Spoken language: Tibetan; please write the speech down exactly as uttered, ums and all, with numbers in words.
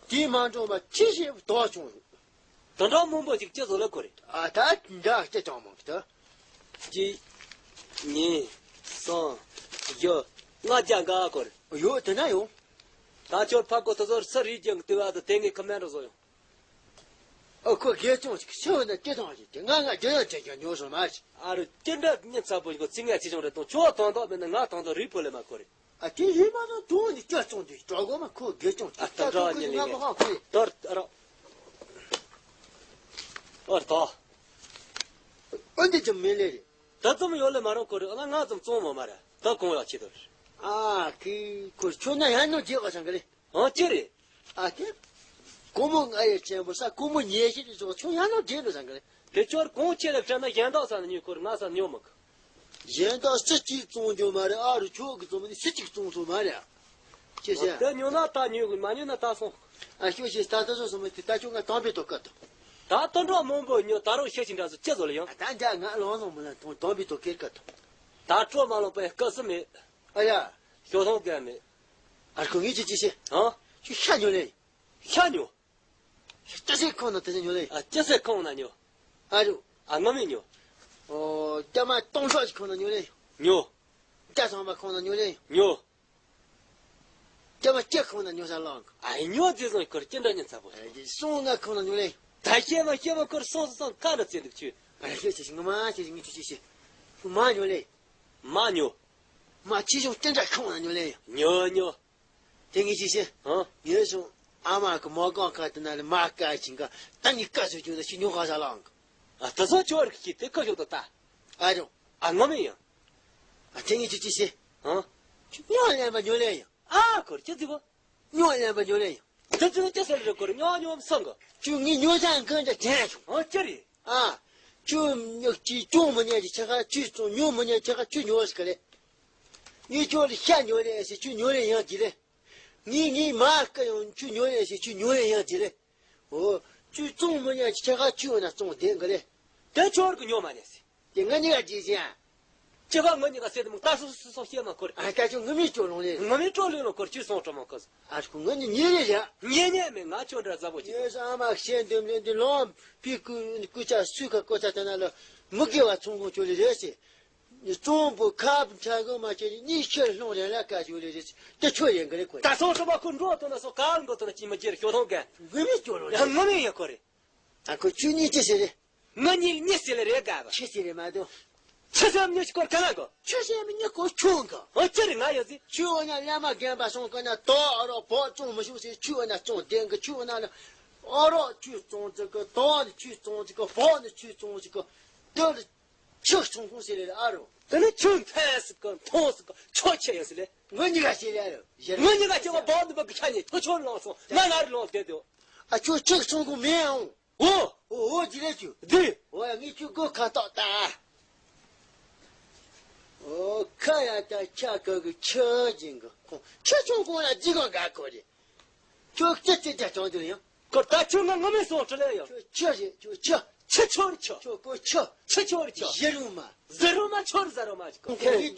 དེས་མ་འགྲོ་བ་ཅི་ཞིག་དོགས་བྱུང་། དུད་འགྲོ་མང་པོ་ཞིག་ཅི་བཟོ་ལ་ཁོ་རེད། ཨ་ད་འདྲ་སྐྱེ་ཅང་མང་གི་ད། གཅིག་གཉིས། གསུམ། བཞི། ལྔ་བརྒྱ་འགའ་ཁོ་རེད། ཡོད་དེ་ན་ཡོང་། ད་ཁྱོད་ཕ་གོ་དུ་ཟོར་སུ་རིགས་ཀྱང་ལྟོས་བ་དུ་དེ་ངས་ཁ་མེད་རུ་བཟོ་ཡོང་། ཨོ་ཁོ་དགེ་སྐྱོང་ཞིག་ཤི་བ་ན་སྐྱེ་ཐང་ཞིག་དེ་ང་ང་རྒྱུ་ཡང་ཅན་ཀྱང་ཉོ་སོང་མ་ཞིག་ཨ་རུ་ཅི་འདྲ་ཉིན་ཚ་པོ་ཞིག་ཚིག་ངན་ཚིག་ཆུང་རེ་གཏོང་ཁྱོད་ཐང་ཐོག་མེད་ན་ང་ཐང་ཐོག་རིག་པོ་ལས་མ་ཁོ་རེད། ཨ་དེ་རིག་མ་ཐང་དུང་ནི་སྐྱོ་སྐྱོང་དུས་གྲོགས་གོ་མ་ཁོ་དགེ་སྐྱོང་ཨ་ཅིག་ད་ད་ཁོ་ཁོ་ཉི་ང་ཕོ་ཁང་ཁོ་ཡི་དོར་ཨ་རོ། ཨོ་ཐོ། ཨོ་འདི་ཅི་མི་ལེ་རེད། ད་ཙམ་ཡོད་ལེ་མ་རང་ཁོ་རེད་ཨ་ང་ཙམ་བཙོང་མོ་མ་རེད་ད་གོང་ཡག་ཆེ་དོ། ཨ་ཁི་ཁོ་ཁྱོད་ན་ཡང་ནོ་རྒྱས་པ་སང་གི་རེད། ཨང་ཅི་རེད། ཨ་ཁེ། སྒོར་མོ་ལྔ་ཡི་ཆེན་པོ་ས་སྒོར་མོ་ཉི་ཤུ་ཡི་ཚོགས་ཆུང་ཡང་ན་བགྲེས་ལོ་བཟང་གི་རེད། དེ་ཁྱོད་གོང་ཆེ་ལ་སྤྲད་ན་གཞན་དག་ས་ནས་ཉོས་ཁོར་ང་ས་ཉོ་མི་གི་གཞན་དག་སུ་གཅིག་བཙོང་རྒྱུ་མ་རེད་ཨ་རུ་ཁྱོད་ཀྱི་བཙོང་མི་ནི་སུ་གཅིག་བཙོང་ཐུབ་མ་རེད། ཅི་བྱ། དེ་ཉོ་ན་ད་ཉོ་གི་མ་ཉོ་ན་ད་སོང་། ཨ་ཤོ་ཤེས་ད་ད་སོང་སོང་མི་དེ་ད་ཁྱོད་ང་དམ་པའི་ཐོག་བཀའ་ཐོབ། ད་དུད་འགྲོ་མང་པོ་ཉོ་ད་རུང་ཤེས་ཀྱི་འདྲ་སུ་ཅི་བཟོ་ལ་ཡང་། ད་འདྲ་ང་ལོང་ལོང་མི་ལ་དོང་དམ་པའི་ཐོག་ཁེར་བཀའ་ཐོབ། ད་སྤྲོ་མ་ལོང་པའི་སྐབས་སུ་མེད། ཨ་ཡ། ཞོ་ཐོང་ག་མེད། ཨ་ཁོ་ངས་ཅི་ཅི་ཤེས། ཨ། ཁྱོད་ཤ་ཉོ་ལེ། ཤ་ཉོ། ཅི་སེ་ཁོང་ན་དེ་ཚོ་ཉོ་ལེ། ཨ་ཅི་སེ་ཁོང་ན་ཉོ། ཨ་རུ། ཨ་ང་མི་ཉོ། ཨོ་རྒྱ་མ་སྟོང་ཕྲག་ཅིག་ཁོང་ན་ཉོ་ལེ། ཉོ། རྒྱ་ཚང་མ་ཁོང་ན་ཉོ་ལེ། ཉོ། རྒྱ་མ་སྐྱེ་ཁོང་ན་ཉོ་ས་ལོང་། ཨ་ཉོ་དེ་ཚོ་ཁོར་ཅི་འདྲ་ཉན་ཚ་པོ། ཨ་ཡེ་སོང་ན་ཁོང་ན་ཉོ་ལེ། ད་ཤེས་མ་ཤེས་མ་ཁོར་སོང་སོང་ཁ་ན་ཙེ་འདུག་ཆུ། ཨ་ཤེས་ཤེས་ཤེས་ང་མ་ཤེས་ཤེས་ངི་ཆུ་ཤེས་ཤེས། ཁོ་མ་ཉོ་ལེ། མ་ཉོ། མ་ཅི་ཤོང་ཅི་འདྲ་ཁོང་ན་ཉོ་ལེ། ཉོ་ཉོ། དེ་ངས་ཅི་ཤེས། ཧང་། ངས་སོང་ཨ་མ་གི་མོ་གང་ཁ་དེ་ན་ལ་མ་ཀ་ཅིང་ཀ་ད་ནི་ཀ་བཟོ་རྒྱུ་ན་ཤི་ཉོ་ག་ས་ལང་གི་ཨ་ད་སོ་ཅོར་གི་དེ་ཀ་ཤོག་ཏུ་ལྟ། ཨ་རོ། ཨ་ང་མི་ཡང་། ཨ་དེ་ངས་ཅི་ཅི་ཤེས། ཧང་། ཁྱོད་ཉོ་ལེན་པ་ཉོ་ལེ་ཡང་། ཨ་ཁོར་ཅི་ཟིག་གོ་ཉོ་ལེན་པ་ཉོ་ལེ་ཡང་། དེ་ཚོ་ཅི་སེ་རེ་ཁོར་ཉོ་ཉོ་སང་གི་ཁྱོད་ངས་ཉོ་ས་འགན་འདྲ་དྲན་སོང་། ཨ་ཅི་རེད། ཨ། ཁྱོད་ཉོ་ཅི་ཅུང་མི་ཉན་གྱི་ཆ་ཁ་ཁྱོད་ཙོང་ཉོ་མི་ཉན་ཆ་ཁ་ཁྱོད་ཉོ་ཟིག་ག་ལེ། ངས་ཁྱོད་ལ་ཤ་ཉོ་རེ་ཟེར་ཁྱོད་ཉོ་རེ་ཡང་གྱི་ལེ། ངས་ངའི་མ་སྐུ་ཡང་ཁྱོད་ཉོ་རེ་ཟེར་ཁྱོད་ཉོ་རེ་ཡང་གྱི་ལེ། འོ། ཁྱོད་བཙོང་མི་ཉན་ཁྱད་ཁ་ཁྱོད་འོ་ན་བཙོང་བསྡད་གི་ལེ། དེ་ཁྱོད་ཀྱི་ཉོ་མ་ཉན་ཟེར། དེ་ང་གཉིས་ཀ་རྗེས་ཟིན་ཨ། ཅི་ག་ང་གཉིས་ཀ་ཟེར་དུ་མོ་ད་སོ་སོ་སོ་ཤེས་མ་ཁོར། ཨ་ད་ཁྱོད་ངུ་མི་སྐྱོ་ལོང་ལེ། ངུ་མི་སྐྱོ་ལོང་ལོ་ཁོར་ཁྱོད་སོང་སྤྲོ་མ་ཁོ། ཨ་ཁོ་ང་གཉིས་ཉེ་རེ་རེད། ཉེ་ཉེ་མེད་ང་ཁྱོད་འདྲ་ཟ་བོ་ཅིག་ངས་ཨ་མ་ཤེས་འདུམ་ལེན་འདི་ལོང་པི་ཀུ་ཀུ་ཆ་སུས་ཁ་ཀོ་ཆ་དེ་ན་ལ་མུ་གེ་བ་ཚོང་ཁོང་ཁྱོད་ལེ་རེད་ཟེར། ནི་གཙང་པོ་ཁ་བུ་ཁྲ་གོ་མ་ཁྱེར་ནི་གཉིས་ཁྱེར་ལྷུང་རེ་ལ་ཀ་ཞུ་རེ་རེ་དེ་ཆོ་ཡན་གི་རེ་ཁོ། ད་སོང་སོ་མ་ཁོ་འགྲོ་ཐོ་ན་སོ་ག་འགྲོ་ཐོ་ན་ཅི་མ་ཁྱེར་ཤོ་ཐོང་ག་ངུ་མི་སྐྱོ་ལོ་ཡ་ངུ་མི་ཡ་ཁོ་རེ། ད་ཁོ་ཁྱོད་གཉིས་ཅི་ཟེར་རེ། ང་གཉིས་གཉིས་ཟེར་ལེ་རེ་ག་བ། ཆི་ཟེར་རེ་མ་དོ། ཆི་ཟེར་མི་ཉོ་ཅི་ཁོར་ག་ན་གོ། ཆི་ཟེར་མི་ཉོ་ཁོ་ཁྱོང་ག་ཨོ་ཅི་རེ་ང་ཡ་ཟི། ཁྱོད་འོ་ན་བླ་མ་རྒན་པ་སོང་ག་ན་དོ་ཨ་རོ་བོ་བཙོང་མི་ཤུག་ཟེར་ཁྱོད་འོ་ན་བཙོང་བདེན་གི་ཁྱོད་འོ་ན་ལ། ཨ་རོ་ཁྱོད་བཙོང་ཅི་གི་དོ་ནི་ཁྱོད་བཙོང་ཅི་གི་བོ་ནི་ཁྱོད་བཙོང་ཅི་གི་དོ་ལ། ཁྱོད་ཚོང་ཁང་ཟེར་རེད་ཨ་རོ། དེ་ནི་ཁྱོད་ཕན་སྲིད་གི་མཐོང་སྲིད་གི་ཁྱོད་ཆེ་ཡོད་ཟེར་ལེ། ངོ་གཉིས་ཀ་ཟེར་རེད་ཨ་རོ། ངོ་གཉིས་ཀ་ཁྱོད་ཀ་བག་འདི་བག་གི་ཆ་ནས་ཁྱོད་ཆོར་ལངས་སོང་ང་ང་རུ་ལངས་བསྡད་དོ། ཨ་ཁྱོད་ཁྱོད་ཚོང་ཁང་མེད་ཨང་། འོ། འོ་འོ་ཇི་རེད་ཁྱོད། འདི། འོ་ཡ་ངས་ཁྱོད་སྒོ་ཁ་ཐོག་ལྟ། འོ་ཁ་ཡ་ད་ཁྱ་ག་གི་ཁྱོད་ཅིང་གི་ཁོང་ཁྱོད་ཚོང་ཁང་ལ་ཇི་གང་ག་གོ་རེད། ཁྱོད་ཅི་ཅི་ཅི་ཅང་དེ་ཡང་། ཁོ་ད་ཁྱོད་ང་ངོ་མི་སོང་ཁྲི་ལེ་ཡང་། ཁྱོད་ཁྱི་རེད་ཁྱོད་ཁྱི། ཁྱི་ཁྱོད་ཁྱི། ཁྱོད་ཀོ་ཁྱི། ཁྱི་ཁྱོད་ཁྱི། ཞི་རུ་མ། ཟི་རུ་མ་ཁྱོད་ཟ་རུ་མ་ཅིག་ཁོ་ཁྱི་ཡི་